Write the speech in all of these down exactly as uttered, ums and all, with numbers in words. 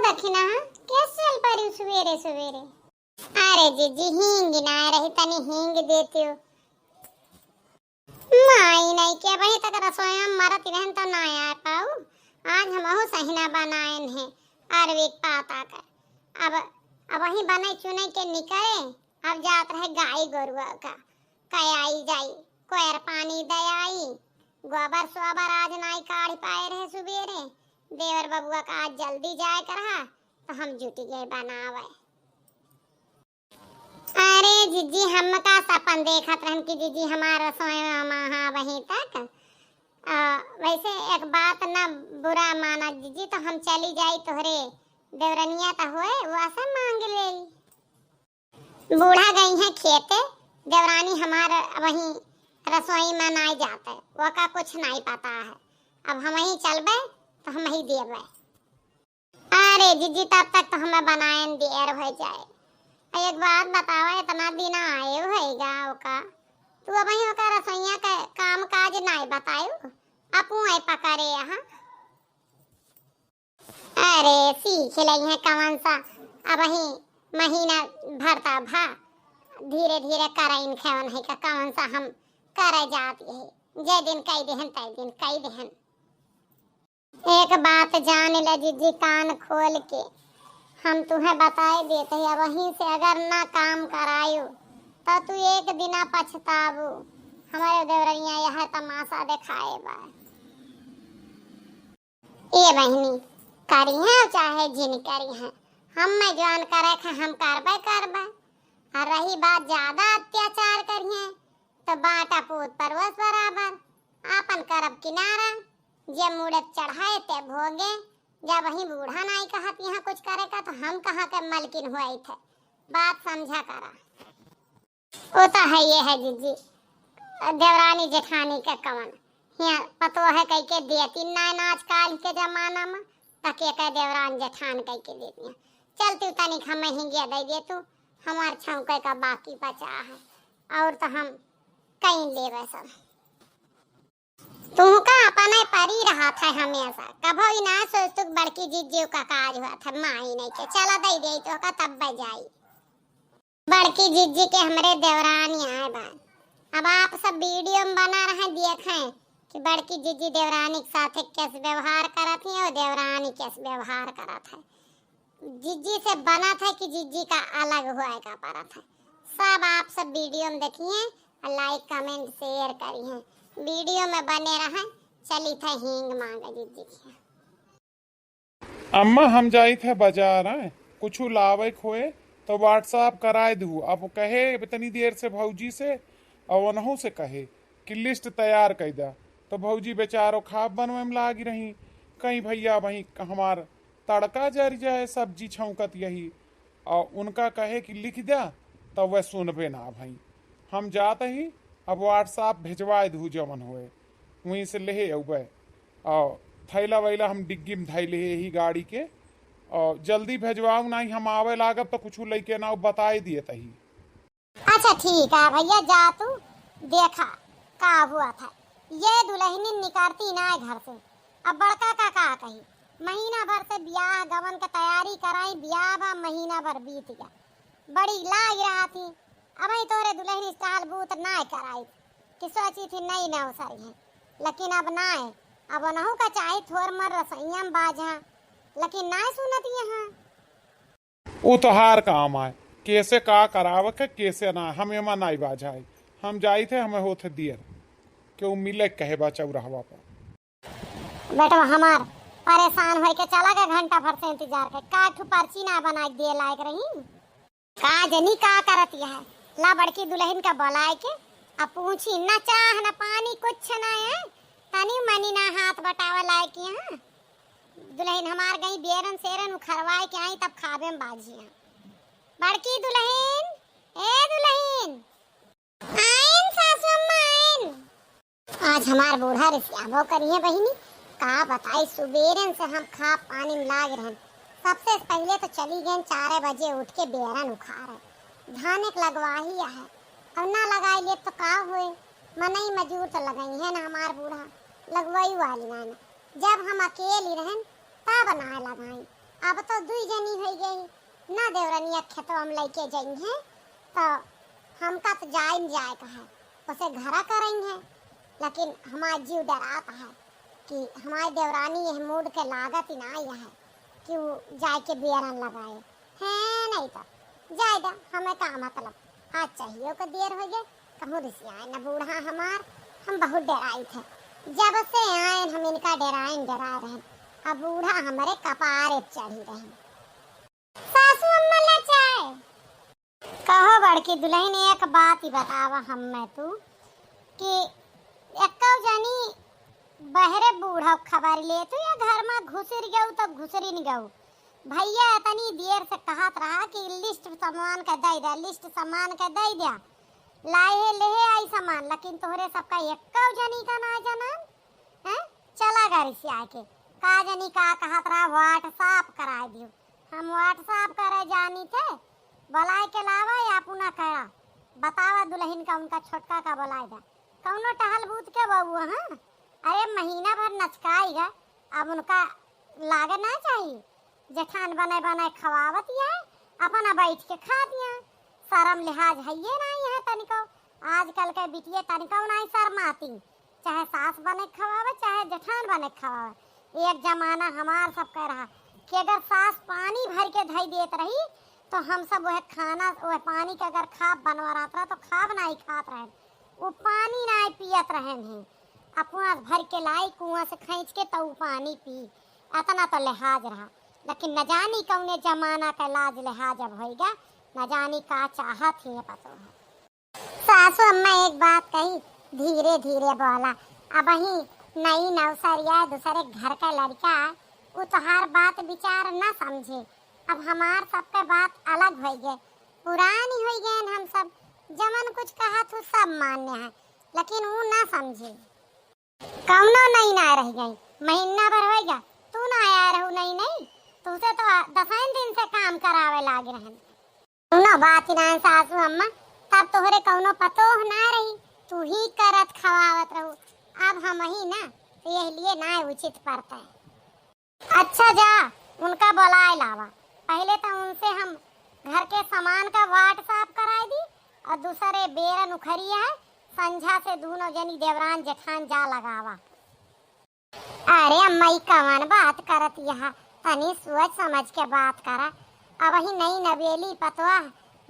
दखिना, हाँ? कैसे चल पड़ी सुबेरे सुबेरे? अरे जिज्जी, हींग ना रही, तनी हींग देती हो। माई नहीं के वही तक रसोई में मरत रहन तो ना आ पाऊ। आज हम अहू सहिना बनाएन है अरवी के पाता के। अब, अब वही बने चुने के निकले, अब जात रहे गाई गोरुआ का, कयाई जाई, कोयर पानी दयाई, गोबर सोबर आज नाई काढ़ पाए रहे सुबेरे। देवर बबुआ का आज जल्दी जाए के रहा, तो हम जुटी गए बनावे। अरे जिज्जी, हम का सपन देखत रहन कि जिज्जी हमार रसोई में महा वहीं तक। आ, वैसे एक बात ना बुरा माना जिज्जी, तो हम चली जाई तोहरे देवरनिया त होए, वो असन मांग लेई। बूढ़ा गई हैं खेते, देवरानी हमार वहीं रसोई में नाई जाते, वो का कुछ नाई पता है। अब हम वहीं चलबे तो हम वहीं देबे। अरे जिज्जी, तब तक तो हमें बनाए में देर हो जाए। आ एक बात बतावा, इतना दिन आए हो गाँव का, तू अब ही ओकर रसोइया के काम काज नाई बतायू, अपू ऐ पकड़े यहाँ। अरे सीख लई है कवन सा, अब ही महीना भरता भा, धीरे धीरे करइन खेवन है का कवन सा हम करे जात है, जे दिन कई देहन तय दिन कई देहन। एक बात जान ले जिज्जी कान खोल के, हम तुहे बताए देत ही, अब वहीं से अगर ना काम करायु तो तू एक दिना पछताबू। हमारे देवरनिया यह तमाशा देखाए बा। ए बहिनी, करी है चाहे जिन करी है, हम में जौन करे खे हम करबे करबे। और रही बात ज्यादा अत्याचार करिए तो बाँटा पूत परोस बराबर, आपन करब किनारा, जे मुड़त चढ़ाए ते भोगे। जब वही बूढ़ा नाई कहत यहाँ कुछ करे का, तो हम कहाँ के मलकिन हुआई थे, बात समझा करा। वो तो है ये है जिज्जी, देवरानी जेठानी के कवन, हियाँ पतो है कह के देती नाई ना आजकल के जमाना में, तके के देवरान जेठान कह के देती हैं। चलती तनिक हम हिंगिया दे दे तू, हमार छौंके का बाकी बचा है, और तो हम कहीं लेबे सब। तुहका अपने परी रहत है हमेशा, कभो ई ना सोचतू कि बड़की जिज्जी का काज हुआ था, माई नहीं के चला दे दे तो का तब जाई। बड़की जिज्जी के हमरे देवरानी आए बा, अब आप सब वीडियो में बना रहे देखें कि बड़की जिज्जी देवरानी के साथ कैसे व्यवहार करत है और देवरानी कैसे व्यवहार करत है। जिज्जी से बनत है कि जिज्जी का अलग होए का परत है। सब आप सब वीडियो में देखिए और like, comment, share करिए। वीडियो में बने रहें। चली थे हींग मांगे जिज्जी के। अम्मा, हम जाई थे बाजार, हैं, कुछ लावे के होए तो WhatsApp कराए दू। अब कहे इतनी देर से भौजी से और उनहू से कहे कि list तैयार कई दा। तो भौजी बेचारो खाब बनवे में लागी रही, कहीं भैया वहीं हमार तड़का जर जाए, सब्जी छौंकत यही, और उनका कहे कि लिख दा, तो वह सुनबे ना भाई। हम जात ही, अब WhatsApp भेजवाए दू जवन होए, वहीं से लेहे अउबे। और थैला वैला हम डिग्गी में धैले ही गाड़ी के, और जल्दी भेजवाऊ, नहीं हम आवे लागब तो कुछ लइके ना बताए दिए तही। अच्छा ठीक है भैया, जा तू देखा का हुआ था। ये दुल्हनिन निकरती ना है घर से। अब बड़का का का कही, महीना भर से ब्याह गवन के तैयारी कराई, ब्याह बा महीना भर बीत गया, बड़ी लाग रहा थी। अब ही तोरे दुल्हन इस साल बूत ना कराई कि सोची थी नई नौसरी है, लेकिन अब ना है। अब उनहू का चाहे थोर मर रसोइया में बाझा, लेकिन ना सुनत यहाँ। उ तोहार काम आए, कैसे का करावे के, कैसे ना, हम एमा नाई बाझाई। हम जाई थे, हमें होत है दियर, के उ मिले कहे बा चौराहवा पर। बेटवा हमार परेशान होए के चला गए, घंटा भर से इंतजार के, का ठू पर्ची ना बनाए के दिए लायक रही। का जनी का करत यह, ला बड़की दुल्हन का बुलाए के, अब पूछी न चाह न पानी कुछ ना है, तनी मनी ना हाथ बटावे लायक यहाँ। दुल्हन हमार गई बेरन सेरन उखरवाए के आई, तब खाबे में बाझी हम। बड़की दुल्हन, ए दुल्हन। आइन सासु अम्मा, आइन। आज हमार बूढ़ा रिसियाबो करिए बहिनी, का बताई, सुबेरन से हम खा पानी में लाग रहन। सबसे पहिले तो चली गए चार बजे उठ के बेरन उखाड़े, धान एक लगवाही है, अब ना लगाई ले तो का होए, मनई मजूर तो लगाई है ना हमार बूढ़ा, लगवाई वाली ना, ना। जब हम अकेली रहन तब ना लगाई, अब तो दुई जनी होइ गई, ना देवरनिया खेतवा में लइके जइहें, तो हमका तो जाए न जाए का है, उसे घरा करइहें। लेकिन हमार जीव डरात है कि हमार देवरानी यह मूड के लागत ही ना यह है कि वो जाए के बेरन लगाए। हैं, नहीं तो जाए दा, हमें का मतलब। आज चाहिए को देर हो गए, कहूँ रिसियाए न बूढ़ा हमार, हम बहुत डराइत है। जब से आए हम इनका डराए न डरा रहे, अब बूढ़ा हमारे कपारे चढ़ी रहे। सासू अम्मा ले चाय। कहो बड़की दुल्हन, एक बात ही बतावा हमें तू कि एक्को जनी बहरे बूढ़ा खबर ले तू या घर में घुसर गऊ तो घुसरी न गऊ। भैया इतनी देर से कहत रहा कि लिस्ट सामान के दे दे, लिस्ट सामान के दे दे, लाए है ले आई सामान, लेकिन तोहरे सबका एक्को जनी का ना जनन। हैं? चला गा रिसिया के, का जनी का कहत रहा, WhatsApp कराए दियो। हम WhatsApp करे जानी थे, बुलाए के लावा या अपना करा, बतावा दुल्हन का, उनका छोटका का बुलाए दा। कौनो टहल बूत के बउआ, हाँ? अरे महीना भर नचकाई गा, अब उनका लागे ना चाहिए। जेठान बने बने खवावत या, अपना बैठ के खा दिया। शरम लिहाज है ये ना यहाँ तनिको। आजकल के बिटिये तनिको ना शर्माती, चाहे सास बने खवावे, चाहे जेठान बने खवावे। एक जमाना हमार सब कह रहा कि अगर सास पानी भर के धई देत रही, तो हम सब वह खाना, वह पानी के अगर खाब बनवा रहत रहा, तो खाब ना ही खात रहे, वो पानी ना ही पियत रहे हैं। अपना भर के लाई कुआं से खींच के, तो वो पानी पी। अतना तो लिहाज रहा, लेकिन न जानी कौने जमाना का लाज लिहाज अब होइगा, न जानी का चाहत ही पतो है। सासू अम्मा एक बात कही, धीरे धीरे बोला। अब ही नई नौसरिया दूसरे घर का लड़का, उ तोहार बात विचार ना समझे। अब हमार सबके बात अलग होई गए, पुरानी होई गए हम सब। जमन कुछ कहा तू सब मान्य है, लेकिन उ ना समझे। कौनो नहीं ना रह गई, महीना भर होई गया, तू ना आया रहू नहीं, नहीं, तुमसे तो दसैन दिन से काम करावे लाग रहन। कौनो बात ना सासू अम्मा, तब तोहरे कौनो पतोह ना रही, तू ही करत खवावत रहू। अब हम ही ना, तो यह लिए ना उचित पड़ता है। अच्छा जा, उनका बुलाए लावा। पहले तो उनसे हम घर के सामान का WhatsApp कराए दी और दूसरे बेरन उखरिया है, संझा से दोनों जनी देवरान जेठान जा लगावा। अरे अम्मा, ई कवन बात करत यहा? तनी सोच समझ के बात करा। अब ही नई नवेली पतवा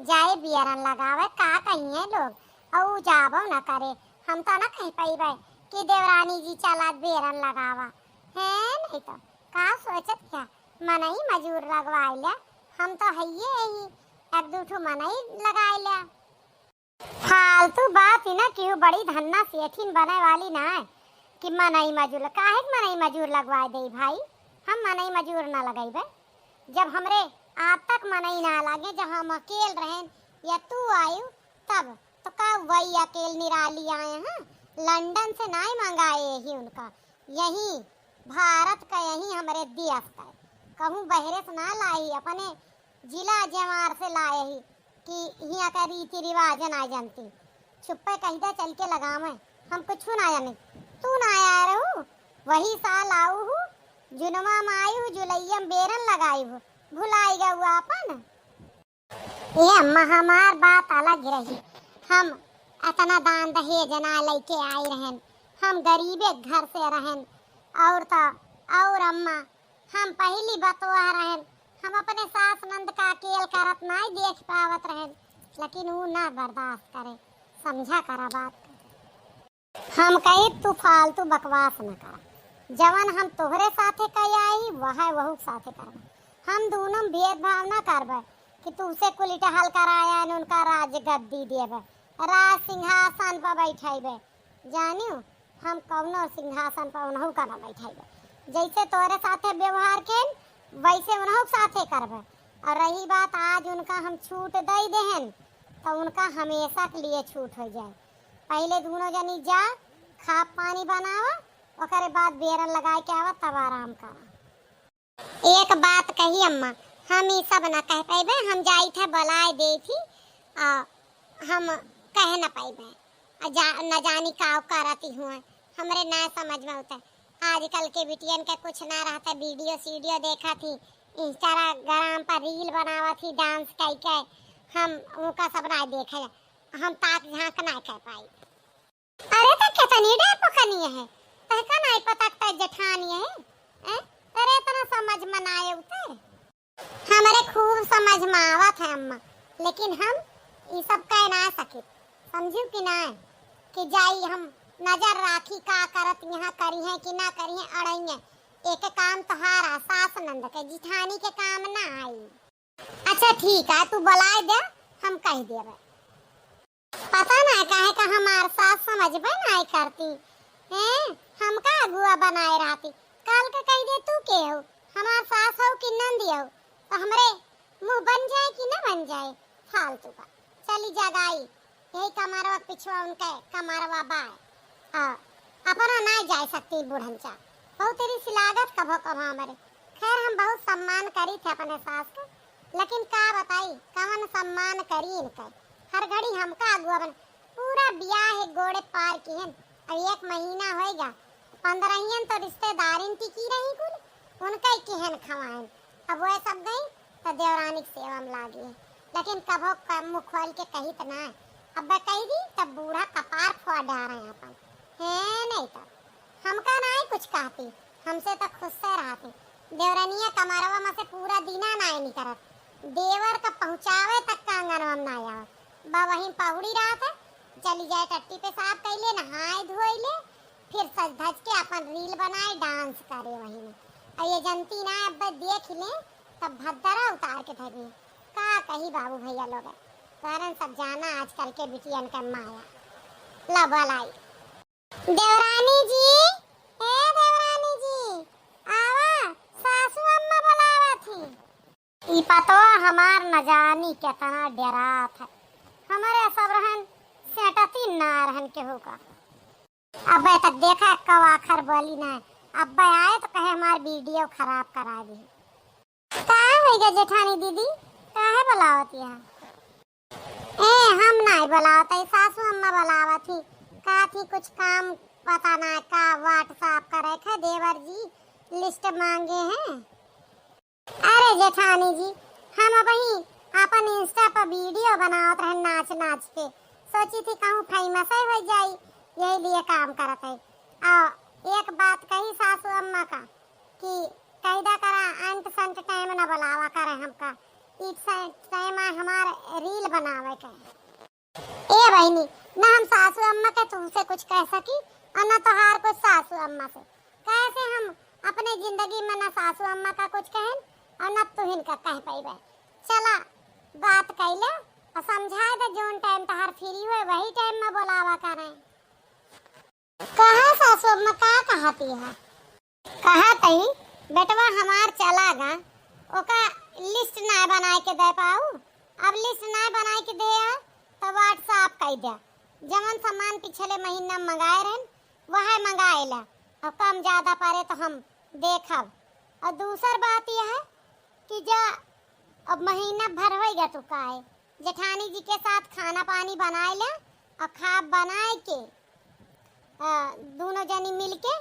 जाए बियरन लगावे, का कहिए लोग? अउ जाबो न करे, हम तो न कह पइबे कि देवरानी जी चला बेरन लगावा। हैं, नहीं तो का सोचत क्या? मनई मजूर लगवाए ल्या, हम तो हइये ही, एक दू ठो मनई लगाए ल्या। फालतू बात ही ना, केहू बड़ी धन्ना सेठिन बने वाली ना है कि मनई मजूर, काहे के मनई मजूर लगवाए देई भाई? हम मनई मजूर ना लगइबे। जब हमरे आज तक मनई ना लागे, जब हम अकेल रहेन या तू आयु तब, तो का वही अकेल निराली आए हैं? लंदन से नाई मंगाए ही उनका, यही भारत का, यही हमरे देश का। कहूँ बहरे से ना लाई, अपने जिला जवार से लाए ही कि हियाँ का रीति रिवाज ना जानती। छुप्पे कही दे चल के लगावे, हम कुछ ना जाने। तू ना आया रहू, वही साल आऊ हूँ, जुनवा में आई हूँ, जुलैया में बेरन लगाई हूँ, भुलाई गऊ आपन। ए अम्मा, हमार बात अलग रही। हम अतना दान दहेज ना लइके आई रहन, हम गरीबे घर से रहन। और तो और अम्मा, हम पहली बतवा रहन, हम अपने सास नंद का अकेल करत नाई देख पावत रहन, लेकिन ऊ ना बर्दाश्त करे। समझा करा बात। हम कही, "तू फालतू बकवास न करा, जवन हम तोहरे साथे कह आई, वह वहू के साथे करबे। हम दोनों में भेदभाव न करबे कि तू से कुल टहल कराया न उनका राज गद्दी देबे, राज सिंहासन पर बैठेबे। जानियो, हम कौनो सिंहासन पर उनहू का न बैठेबे। जैसे तोहरे साथे व्यवहार केन, वैसे उनहू के साथे करबे। और रही बात आज उनका हम छूट दे देहन, तो उनका हमेशा के लिए छूट हो जाए। पहले दोनों जनी जा, खा पानी बनावा, ओकरे बाद बेरन लगाए के आवा, तब आराम करा।" एक बात कही अम्मा, हम ई सब न कह पइबे, हम जाई थे बुलाए दे थी, आ, हम कह न पइबे, आ, जा, न जानी का करती हुए, हमरे ना समझ में होता। आजकल के बिटियन के कुछ ना रहता, वीडियो सीडियो देखा थी, Instagram पर reel बनावत ही dance कई के, हम उनका सब नाय देखे, हम ताक झांक नाय कर पाई। अरे तो कितनी डेपोकनी है, तहका नाय पता त जेठानी है, हैं? अरे इतना समझ में नाय उते। हमरे खूब समझ में आवत है अम्मा, लेकिन हम ई सब कह ना सकित, समझिउ कि ना, कि जाई हम नजर राखी का करत यहाँ करी है कि ना करी है, अड़ई है। एक काम तोहार आ सास नंद के, जिठानी के काम ना आई। अच्छा ठीक है, तू बुलाए दे, हम कह देबे। पता ना काहे का हमार सास समझबे नाय करती। हैं, हमका अगुआ बनाए रहती। काल का कह दे तू के हो, हमार सास हो कि नंदी हो, तो हमरे मुंह बन जाए कि ना बन जाए, फालतू का। चली जगाई, यही कमरवा पिछवा उनके कमरवा बाय। आ, अपना नाय जाए सकती बुढ़नचा, बहुत तेरी सिलागत कभो कभो हमरे। खैर हम बहुत सम्मान करी थे अपने सास के, लेकिन का बताई कवन सम्मान करी इनके। हर घड़ी हमका अगुआ बन, पूरा बियाह एक गोड़े पार किहन। अब एक महीना होइगा, पंद्रहियन तो रिश्तेदारिन टिकी रही कुल, उनके किहन खवाएन। अब वह सब गई तो देवरानी के सेवा में लागी है, लेकिन कभो क-, मुँह खोल के कही तो ना। अब कह दी तब बूढ़ा कपार फोड़ डारे अपन। है नहीं तो हमका नाय कुछ कहती, हमसे तो खुश से रहती। देवरनिया कमरवा में से पूरा दिना नाय निकरत, देवर का पहुँचावे तक का आंगनवा में नाय आवत। बा वहीं पहुड़ी रहत है, चली जाए टट्टी पेशाब कैले, नहाए धोए ले, फिर सज धज के अपन reel बनाए, dance करे वहीं में। और ये जनती ना अब देख ले तब भद्दरा उतार के धरी। का कही बाबू भैया लोग, कारण सब जाना आजकल के बिटियन का माया। ला बुलाई। देवरानी जी, ए देवरानी जी, आवा, सासू अम्मा बुलावत ही। ई पतवा हमार न जानी केतना डेरात है, हमरे सब रहन सेटती ना रहन केहू का। अब्बे तक देखा कौ आखर बोली ना, अब्बे आए तो कहे हमार video खराब करा दी। का होइगा जेठानी दीदी, काहे बुलावत यहाँ? ए, हम नाय बुलावत है, सासू अम्मा बुलावत ही। कहत ही कुछ काम पता ना का WhatsApp करे थे देवर जी, list मांगे हैं। अरे जेठानी जी, हम अबही अपन Insta पर video बनावत रहे नाच नाच के, सोची थी कहूँ famous है हो जाई, यही लिए काम करत है। आ एक बात कही सासू अम्मा का, कि कैदा करा अंट संट time न बुलावा करे हमका। ई स-, time आ हमार reel बनावे के। ए बहिनी, न हम सासू अम्मा के तुमसे कुछ कह सकी और न तोहार कुछ सासू अम्मा से। कैसे हम अपने जिंदगी में न सासू अम्मा का कुछ कहन और न तुहिन का कह पइबे। चला बात कैले और समझाए दे, जोन time तोहार free हुए वही time में बुलावा करे। कहा सासू अम्मा का कहती है? कहा तई बेटवा हमार चला गा, ओका list ना बनाए के दे पाऊ। अब list ना बनाए के दे आ, तो WhatsApp कई दे। जवन सामान पिछले महीना मंगाए रहन, वह मंगाए ला। और कम ज्यादा परे तो हम देखब। और दूसर बात यह है कि जा अब महीना भर होइगा तू काहे जेठानी जी के साथ खाना पानी बनाए ले और खा बनाए के, अ, दोनों जनी मिल के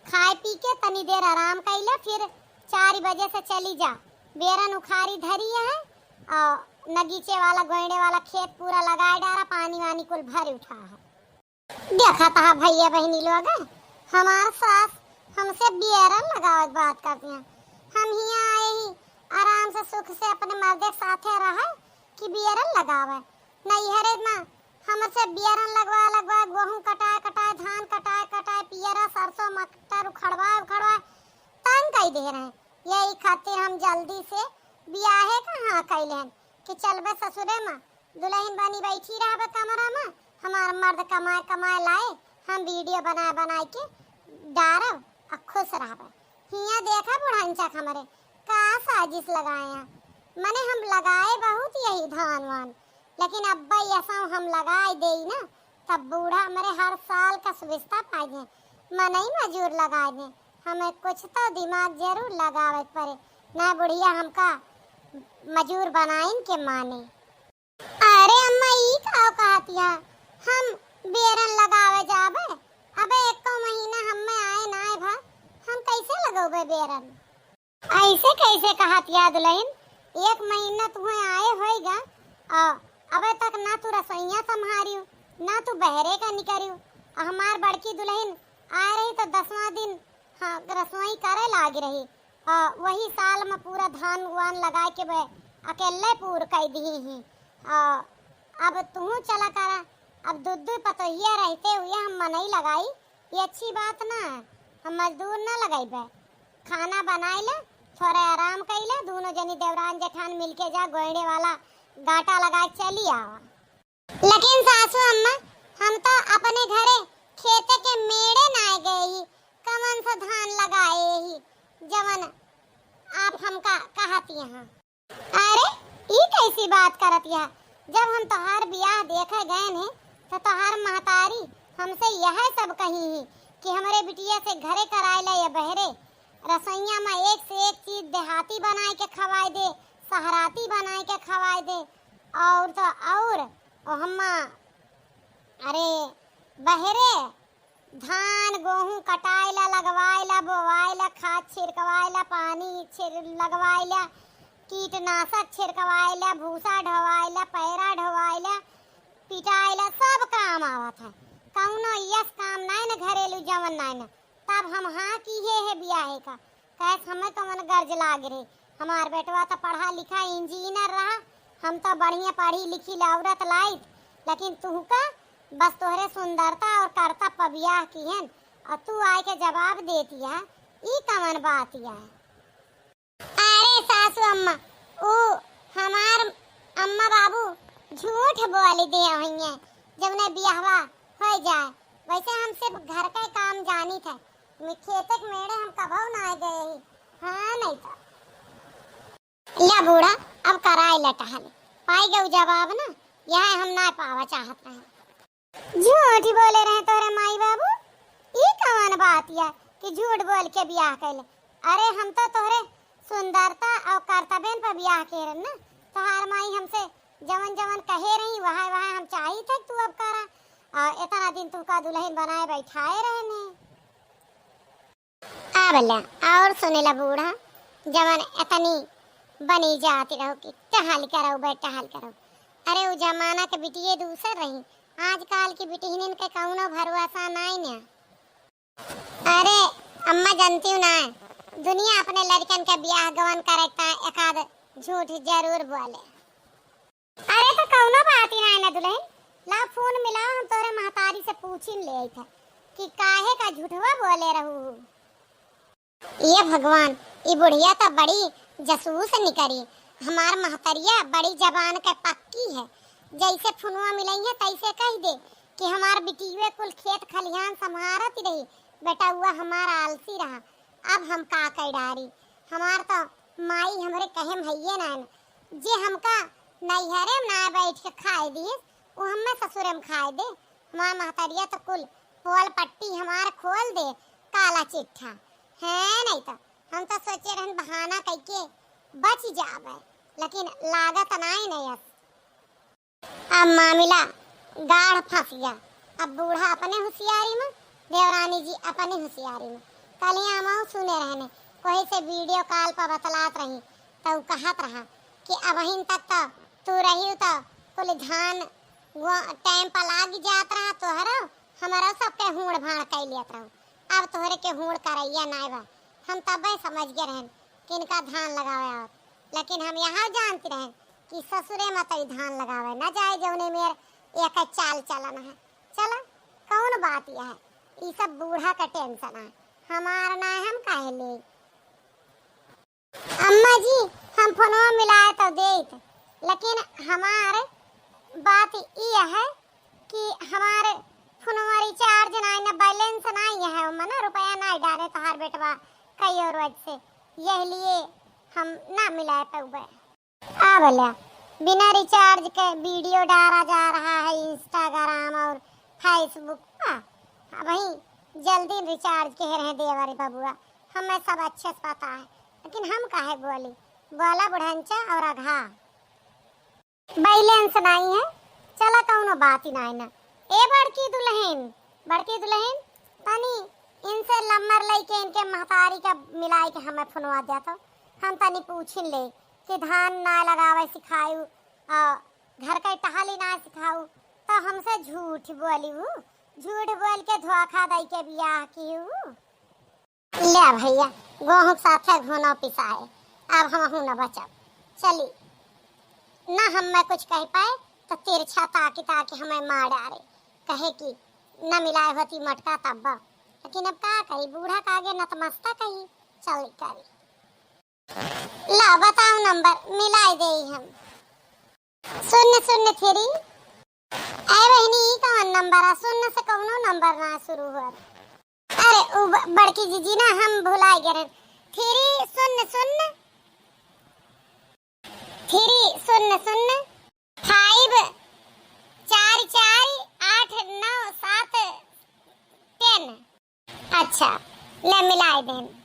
खाए पी के तनी देर आराम कइले, फिर चार बजे से चली जा। बेरन उखारी धरी है और नगीचे वाला गोइड़े वाला खेत पूरा लगाए डारा, पानी वानी कुल भर उठा है। देखत हा भैया बहिनी लोग, हमार सास हमसे बियरन लगावत बात करती हैं। हम हियाँ आए ही आराम से सुख से अपने मर्दे के साथे रहे कि बियरन लगावे। नैहरे में हमसे बियरन लगवा लगवा, गोहूँ कटाए कटाए, धान कटाए कटाए, पियरा सरसों मटर उखड़वा उखड़वा तंग कई दे रहे। यही खातिर हम जल्दी से बियाहे का हाँ कइले हन कि चलबे ससुरे में, दुलहिन बनी बैठी रहबे कमरा में, हमार मर्द कमाए कमाए लाए, हम video बनाए बनाए के डारब आ खुश रहबे। हियाँ देखा बुढ़नचा हमरे का साजिश लगाए हैं। मने हम लगाए बहुत यही धान वान, लेकिन अब्बा ये सब हम लगाए देई ना, तब बूढ़ा हमरे हर साल का सुविस्ता पाए। मनई मजूर लगाए दे, हमें कुछ तो दिमाग जरूर लगावे के पड़े, ना बुढ़िया हमका मजूर बनाइन के माने। अरे अम्मा, ई का कहतिया? हम बेरन लगावे जाबे? अबे एको महीना हम्मे आए ना आए भा, हम कैसे लगौबे बेरन? ऐसे कैसे कहत या दुलहिन? एक महीना तुहें आए होइगा, आ अबे तक ना तू रसोइया संभारियो, ना तू बहरे का निकरियो। आ हमार बड़की दुलहिन आए रही तो दसवाँ दिन, हाँ, रसोई करे लाग रही। आ वही साल में पूरा धान वान लगाए के बे अकेले पूर कई दिही ही। आ अब तू चला करा, अब दू दू पतोहिया रहते हुए हम मनई लगाई, ये अच्छी बात ना है। हम मजदूर ना लगाई बे, खाना बनाई ले, थोड़े आराम कई ले, दोनों जनी देवरान जेठान मिलके जा गोइड़े वाला गाटा लगा के चली आवा। लेकिन सासू अम्मा, हम तो अपने घरे खेते के मेड़े नाय गए ही, कमन सा धान लगाए ही, जवन आप हमका कहत यहाँ। अरे, ई कैसी बात करत या? जब हम तोहार बियाह देखे गए ने, तो तोहार महतारी हमसे यह सब कही ही कि हमरे बिटिया से घरे कराए ले या बहरे। रसोइया में एक से एक चीज देहाती बनाए के खवाए दे, सहराती बनाए के खवाए दे, और तो और, ओ हम्मा, अरे, बहरे धान, गोहूँ कटाइला, लगवाइला, बोवाइला, खाद छिड़कवाइला, पानी छिड़-, लगवाइला, कीटनाशक छिड़कवाइला, भूसा ढोवाइला, पैरा ढोवाइला, पिटाइला, सब काम आवत है। कौनो यस काम नाय न घरेलू जवन नाय न। तब हम हाँ किहे है बियाहे का। कैस हमें कौन गर्ज लाग रे। हमार बेटवा तो पढ़ा लिखा इंजीनियर रहा, हम तो बढ़िया पढ़ी लिखी लौरत लाइत, लेकिन तुहका बस तोहरे सुंदरता और करतब पर बियाह किहन और तू आए के जवाब देतिया, ई कवन बात या? अरे सासू अम्मा, ऊ हमार अम्मा बाबू झूठ बोली दे हुइये, जब ने बियाहवा हो जाए। वैसे हम सिर्फ घर का काम जानी थे, खेते के मेड़े हम कबहू ना गए ही। हाँ, नहीं तो। या बूढ़ा, अब कराए ला टहल। पाई गऊ जवाब ना, यह हम ना पावा चाहत रहे। झूठ बोले रहे तोहरे माई बाबू, ई कवन बात या कि झूठ बोल के बियाह कैले? अरे हम तो तोहरे सुंदरता और कर्तव्यन पर बियाह के रहन ना। तोहार माई हमसे जवन जवन कहे रही वह वह हम चाही थे तू अब करा। और इतना दिन तुमका दुल्हन बनाए बैठाए रहने। अब ले, और सुनेला बूढ़ा, जवन एतनी बनी जाती रहो कि टहल करौ बे, टहल करौ। अरे, उ जमाना के बिटिये दूसर रही, आजकाल की बिटिहनिन के कौनो भरोसा नाई न। अरे, अम्मा जानती हूँ ना, दुनिया अपने लड़कन के बियाह गवन करे ता एकाध झूठ जरूर बोले। अरे तो कौनो बात ही नाई ना दुल्हन, ला फोन मिलाओ, हम तोरे महतारी से पूछिन ले आई था कि काहे का झूठवा बोले रहू। ये भगवान, ई बुढ़िया तो बड़ी जासूस निकरी। हमार महतरिया बड़ी जबान के पक्की है, जैसे फोनवा मिलई है तैसे कह दे कि हमार बिटिये कुल खेत खलिहान संभारत रही, बेटउआ हमार आलसी रहा। अब हम का कह डारी, हमार तो माई हमरे कहे में हइये ना, जे हमका नैहरे में ना बैठ के खाए दिहिस, उ हमें ससुरे में खाए दे। हमार महतरिया तो कुल पोल पट्टी हमार खोल दे, काला चिट्ठा है। नहीं तो हम तो सोचे रहन बहाना कइके बच जाबे, लेकिन लागत नाई नयस। अब मामिला गाढ़ फंस गया। अब बूढ़ा अपने होशियारी में, देवरानी जी अपने होशियारी में। कलिया मऊ सुने रहने, कोई से वीडियो कॉल पर बतलात रही, तो उ कहत रहा कि अबहिन तक तो तू रही तो कुल धान वो टाइम पर लाग जात रहा, तोहरो हमरो सबके हूड़ भाड़ कई लेत रहू। अब तोहरे के हूड़ करैया नाय बा। हम तबे समझ गए रहन कि इनका धान लगावे आवत, लेकिन हम यहाँ जानती रहन कि ससुरे में तई धान लगावे न जाए, जौने मेर एक चाल चलन है। चला, कौन बात यह है, ई सब बूढ़ा का टेंशन है, हमार ना है, हम काहे ले। अम्मा जी, हम फोनवा मिलाए तो देत, लेकिन हमार बात ई है कि हमार फोनवा रिचार्ज नाई ना, बैलेंस नाई है, ओमा ना रुपया नाई डारे तोहार बेटवा कई और वजह से, यह लिए हम ना मिलाए पउबे। आ बोला, बिना रिचार्ज के वीडियो डारा जा रहा है Instagram और Facebook पर। अब वही जल्दी रिचार्ज के रहे देवर बबुआ, हमें सब अच्छे से पता है, लेकिन हम काहे बोली? बोला बुढ़ंचा और अघा। बैलेंस नाई है, चला कौनो बात ही नाई ना। ए बड़की दुल्हन, बड़की दुल्हन, तनी इनसे नंबर लेके इनके महतारी का मिलाई के हमें फोनवा दिया तो। हम तनी पूछिन ले कि धान ना लगावे सिखायू, आ, घर के टहली ना सिखाऊ, तो हमसे झूठ बोली उ, झूठ बोल के धोखा दई के बियाह किहू। ले भैया, गोहूँ के साथे घुनो पिसाए, अब हमहू न बचब। चली, ना हम मैं कुछ कह पाए, तो तिरछा ताकी ताकी हमें मार डारे, कहे कि न मिलाए होती मटका तब्बा। लेकिन अब का करी, बूढ़ा का आगे नतमस्तक ही। चली करी। ला बताओ नंबर, मिलाई देई हम। शून्य शून्य थ्री। ए बहिनी, ई कौन नंबर है? शून्य से कौनो नंबर ना शुरू हो। अरे, उ ब-, बड़की जीजी ना, हम भुलाए गए रहन। थ्री शून्य शून्य, थ्री शून्य शून्य, फाइव चार चार आठ नौ सात टेन। अच्छा, ले मिलाए देन।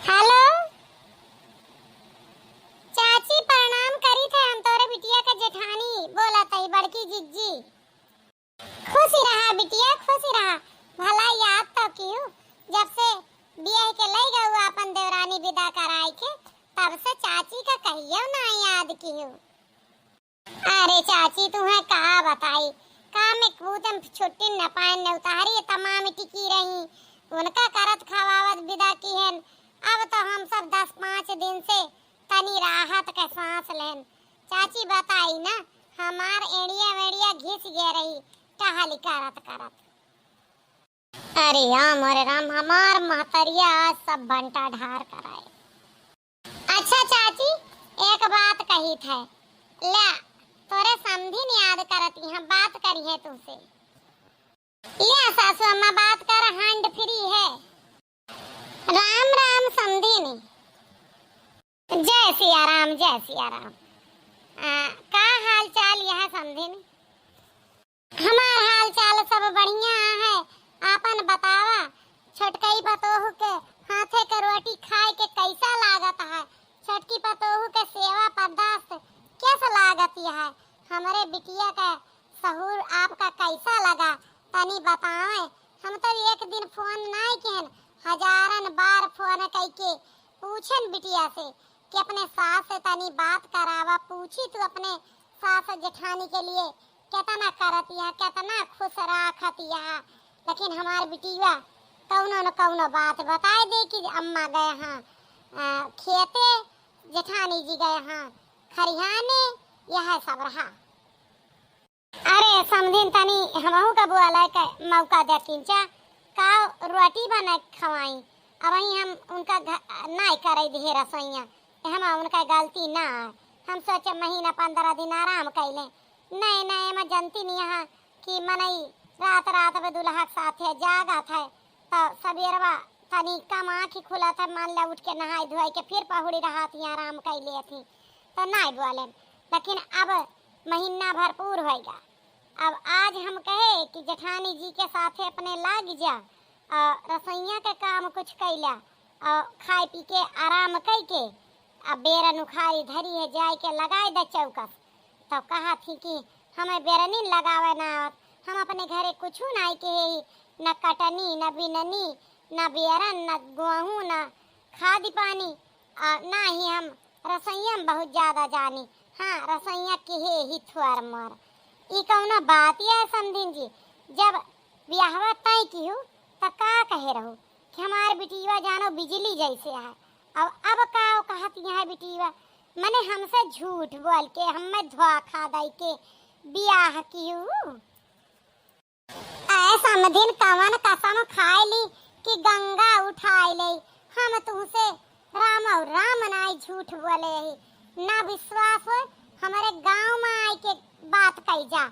हेलो, चाची प्रणाम करी थे, हम तोरे बिटिया के जेठानी बोलत हई, बड़की जिज्जी। खुश रहा बिटिया, खुश रहा, भला याद तो किहू, जब से बियाह के लई गऊ अपन देवरानी विदा कराई के, तब से चाची का कहियो ना याद किहू। अरे चाची, तुहें का बताई, काम एक बूते में छुट्टी न पाए, न उतारी तमाम टिकी रही, उनका करत खवावत विदा किहन। अब तो हम सब दस पाँच दिन से तनी राहत के सांस लेन। चाची बताई ना, हमार एड़िया वेड़िया घिस गए रही टहली करत करत। अरे राम, अरे राम, हमार महतरिया आज सब बंटा ढार कराए। अच्छा चाची, एक बात कही थे, ले, तोरे समधिन याद करती हैं, बात करी है तुमसे। ले सासू अम्मा, बात कर, hand free है। राम राम समधिन। जय सिया राम, जय सिया राम। आ, का हाल चाल यह समधिन? हमार हाल चाल सब बढ़िया है, आपन बतावा। छोटकई पतोहू के हाथे के रोटी खाए के कैसा लागत है? छोटकी पतोहू के सेवा बर्दाश्त कैसा लागत है? हमरे बिटिया का सहूर आपका कैसा लगा, तनी बतावे। हम तो एक दिन फोन नाई किहन, हजारन बार फोन कई के पूछन बिटिया से कि अपने सास से तनी बात करावा, पूछी तू अपने सास जेठानी के लिए केतना करतिया, केतना खुश राखतिया। लेकिन हमार बिटिया कौनो न कौनो बात बताए दे कि अम्मा गए हाँ, अ, खेते, जेठानी जी गए हाँ खरिहाने, यह सब रहा। अरे समधिन, तनी हमहू का बोले के मौका दे किंचा, का रोटी बना के खवाई? अब वहीं हम उनका घ-, नाई करे दिहे रसोइया, हम उनका गलती ना है। हम सोचे महीना पंद्रह दिन आराम कैले। नहीं, नहीं, एमा जनती नहीं यहाँ कि मनई रात रात में दुल्हा के साथे जागत है, तो सबेरवा तनी कम आँखी खुलत है, मान ले उठ के नहाई धोई के फिर पहुड़ी रहत ही आराम कैले थी, तो नाई बोले। लेकिन अब महीना भरपूर होएगा। अब आज हम कहे कि जेठानी जी के साथे अपने लाग जा, और रसोइया के काम कुछ कैला, और खाए पी के आराम कई के, अब बेरन उखारी धरी है, जाए के लगाए दे चौकस। तब कहा थी कि हमें बेरनी लगावे ना आवत, हम अपने घरे कुछ नाई के ही, न कटनी, न बिननी, न बेरन, न गोहूँ, न खाद पानी, आ, ना ही हम रसोइया में बहुत ज्यादा जानी। हाँ, रसोइया के हे ही थोर मोर। ई कौनो बात है समधिन जी? जब ब्याहवा तय किहू, त का कहे रहू कि हमार बिटिया जानो बिजली जैसे है। अब, अब का कहत यहाँ बिटिया? मने हमसे झूठ बोल के, हमें धोखा दई के बियाह किहू। ऐ समधिन कवन कसम खाए ली कि गंगा उठाए ले। हम तुमसे राम और राम नाई झूठ बोले ही। ना विश्वास होए, हमरे गाँव में आए के बात कही जा,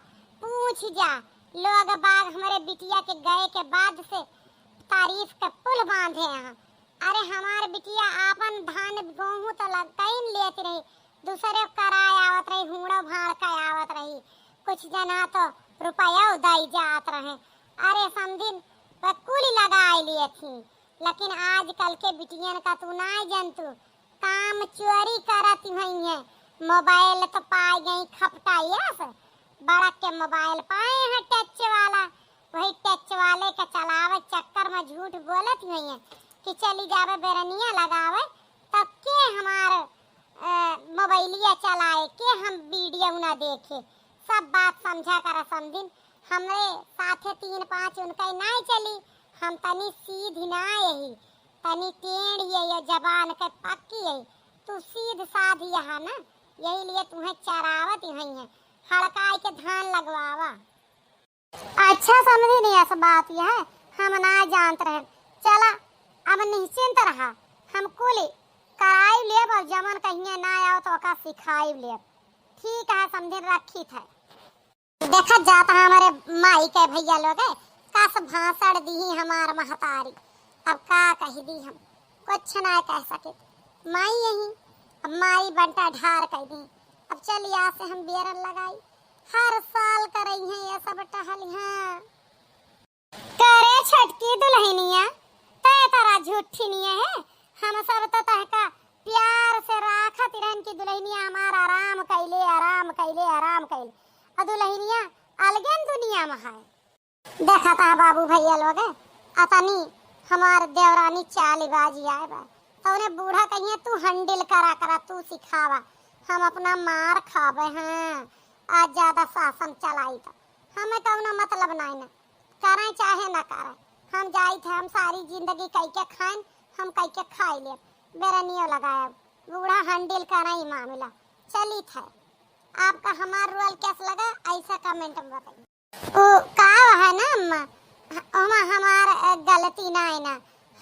पूछ जा। लोग बाग हमरे बिटिया के गए के बाद से तारीफ के पुल बांधे हैं। अरे हमार बिटिया आपन धान गोहूँ तो लगइन लेत रही, दूसरे कराए आवत रही, हुड़ो भाड़ के आवत रही, कुछ जना तो रुपया दई जात रहे। अरे समधिन, वह कुल लगाए लिए थी, लेकिन आजकल के बिटियन का तू नाई जनतू, काम चोरी करत हुई है। मोबाइल तो पाए गई खपटाइयस, बड़क के मोबाइल पाए हैं टच वाला, वही टच वाले के चलावे चक्कर में झूठ बोलत हुई है। कि चली जावे बेरनिया लगावे, तब के हमार, अ, मोबाइलिया चलाए, के हम वीडियो ना देखे। सब बात समझा करा समधिन, हमरे साथे तीन पाँच उनके नाय चली, हम तनी सीधी ना यही, तनी टेढ़ ये, ये जबान के पक्की है, तू सीध साध यहाँ ना, यही लिए तुम्हें चरावत ही है, हड़काई के धान लगवावा। अच्छा समझी नहीं ऐसा बात यह है, हम ना जानत रहे। चला अब निश्चिंत रहा, हम कुल कराई लेब और जमन कहिए ना आओ तो ओका सिखाई लेब। ठीक है समझी, रखी थे। देखत जात है हमारे माई के भैया लोग है, कस भाषण दी हमार महतारी। अब का कह दी हम, कुछ ना कह सके। माई यही, अब माई बंटा ढार कह दी। अब चल यहाँ से हम बेरन लगाई, हर साल करई हैं ये सब टहल हैं। करे छोटकी दुल्हनिया, तय तरा झूठी नहीं है, हम सब तो तहका प्यार से राखत रहन की दुल्हनिया हमार आराम कैले, आराम कैले, आराम कैले। और दुल्हनिया अलगन दुनिया में है। देखा था बाबू भैया लोग, अतनी हमार देवरानी चालीबाजी आए बा, तो उन्हें बूढ़ा कहिए, "तू handle करा करा, तू सिखावा, हम अपना मार खावे हैं, आज ज्यादा शासन चलाई तो हमें कौनो मतलब नहीं ना, करें चाहे ना करें, हम जाइत है, हम सारी जिंदगी कई के खाएं, हम कई के खाई लेब, बेरनियो लगाएब, बूढ़ा handle करें ई मामला, चलित है।" आपका हमार role कैसा लगा, ऐसा comment में बताइए। ओ का है ना अम्मा, ओमा हमार, अ, गलती ना है ना,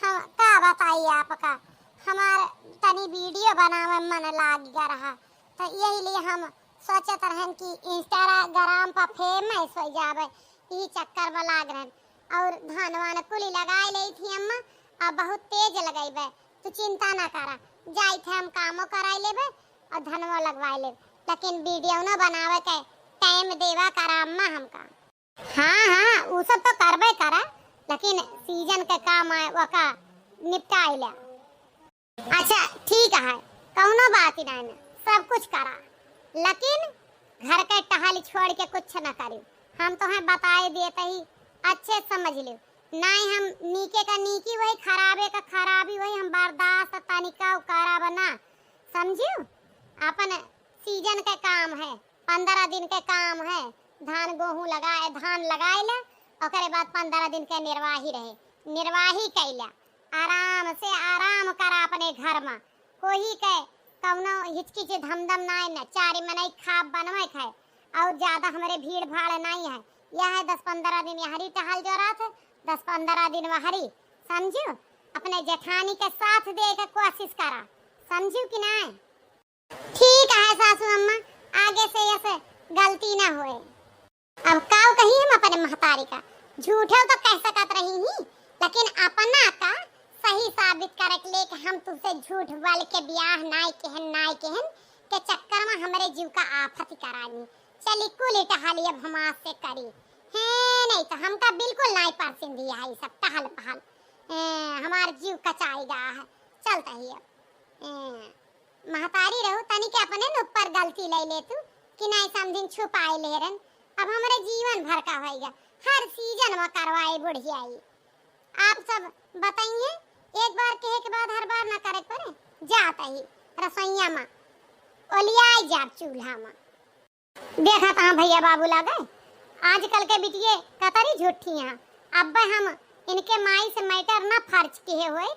हम का बताई आपका, हमार तनी वीडियो बनावे मन लाग गया रहा, तो यही लिए हम सोचत रहन कि Instagram पर famous हो जावे, यही चक्कर में लाग रहन। और धान वान कुली लगाए ले थी अम्मा, अब बहुत तेज लगेबे, तू चिंता ना करा, जाइत है हम कामो कराई लेबे और धनवो लगवाई लेबे, लेकिन वीडियो न बनावे के time देवा करा अम्मा हमका। हाँ, हाँ, उ सब तो करबे करा, लेकिन season के काम आए, ओका निपटाई ले। अच्छा, ठीक है, कौनो बात ही नहीं ना, सब कुछ करा, लेकिन घर के टहल छोड़ के कुछ न करी। हम तोहें बताए देते ही, अच्छे समझ लियो, नहीं हम नीके का नीकी वही, खराबे का खराबी वही, हम बर्दाश्त तनिका करब ना, समझियो? अपन season के काम है, पंद्रह दिन के काम है, धान गोहूँ लगाए, धान लगाए ले, ओकरे बाद पंद्रह दिन के निर्वाही रहे, निर्वाही कैला, आराम से आराम करा अपने घर में, कोई के कौनो हिचकिच धमदम नाई न, चारी मनई खाब बनवे खाए, और ज्यादा हमरे भीड़ भाड़ नाई है, यह है दस पंद्रह दिन यहरी टहल जोरात है, दस पंद्रह दिन वहरी, समझू? अपने जेठानी के साथ दे के कोशिश करा, समझू कि नाई? ठीक है सासू अम्मा, आगे से ऐसे गलती ना होए। अब काव कही हम अपने महतारी का, झूठे तो कह सकत रही ही, लेकिन अपना का सही साबित करे के लिए कि हम तुझसे झूठ बोल के ब्याह नाय केहन, नाय केहन के चक्कर में हमरे जीव का आफत करानी। चली कुल टहली अब हम आज से करी। हैं, नहीं तो हमका बिल्कुल नाय पसंद ही है सब टहल पहल। ए, हमार जीव कचाई गा है, चलता ही अब। ए, महतारी रहू, तनी के अपने न ऊपर गलती ले ले तू कि नाई समझिन छुपाए ले रन। अब हमरे जीवन भर का होइगा, हर season में करवाए बुढ़ियाई। आप सब बताइए, एक बार कहे के बाद हर बार ना करे के पड़े। जात ही रसोइया में ओलियाए जाब चूल्हा में। देखा था भैया बाबू लागे, आजकल के बिटिये कतरी झूठी हैं। अब हम इनके माई से matter ना फर्ज किए हुए,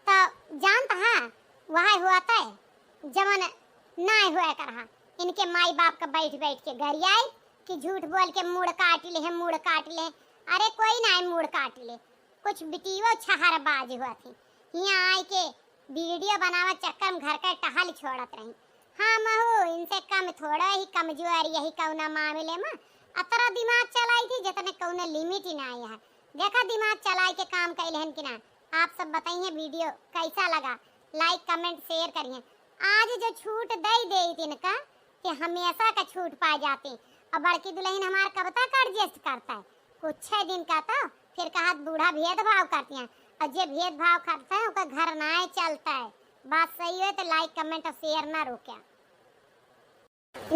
तो जानत है वह हुआ तय जवन ना हुआ कर हा। इनके माई बाप का बैठ बैठ के गरियाई कि झूठ बोल के मूड़ काट ले हैं, मूड़ काट ले। अरे कोई ना मूड़ काट ले, कुछ बिटियो छहरबाज हुआ थी, हियाँ आए के video बनावा चक्कर में घर का टहल छोड़त रही। हाँ महू, इनसे कम थोड़ा ही कमजोर यही कौना मामले में अतरा दिमाग चलाई थी जितने कौनो limit ही ना है। देखा दिमाग चलाई के काम कैले हन कि ना। आप सब बताइए video कैसा लगा, like comment share करिए। आज जो छूट दे दे इनका कि हमेशा का छूट पा जाते। अब बड़की दुल्हन हमार कब तक adjust करता है, कुछ दिन का तो फिर कहा बूढ़ा भेदभाव करती हैं, और जे भेदभाव करता है ओकर घर ना चलता है। बात सही है तो like comment और share ना रोके।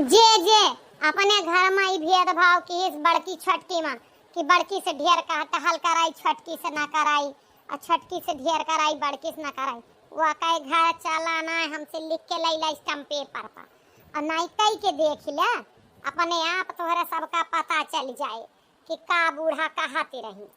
जे जे अपने घर में ई भेदभाव की इस बड़की छोटकी में कि बड़की से ढेर कहा टहल कराई, छोटकी से ना कराई, और छोटकी से ढेर कराई, बड़की से न कराई। वो कहे घर चला ना, हमसे लिख के लैला stamp paper पर। और नाई कई के देख ले, अपने आप तोहरे सबका पता चल जाए कि का बूढ़ा कहती रही।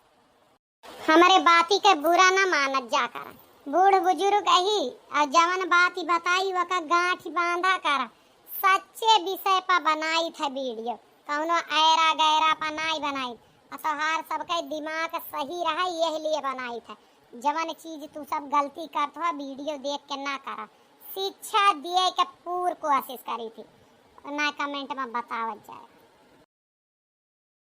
हमरे बाती के बुरा न मानत जा कर। बूढ़ बुजुर्ग अही, और जवन बात ही बताई वका गांठ बांधा कर। सच्चे विषय पर बनाई थे video, कौनो ऐरा गैरा पर नाई बनाई। और तोहार सबके दिमाग सही रहे, यही लिए बनाई थे। जवन चीज तू सब गलती करत हो, video देख के ना करा। शिक्षा दिए के पूर कोशिश करी थी, ना comment में बतावत जाए।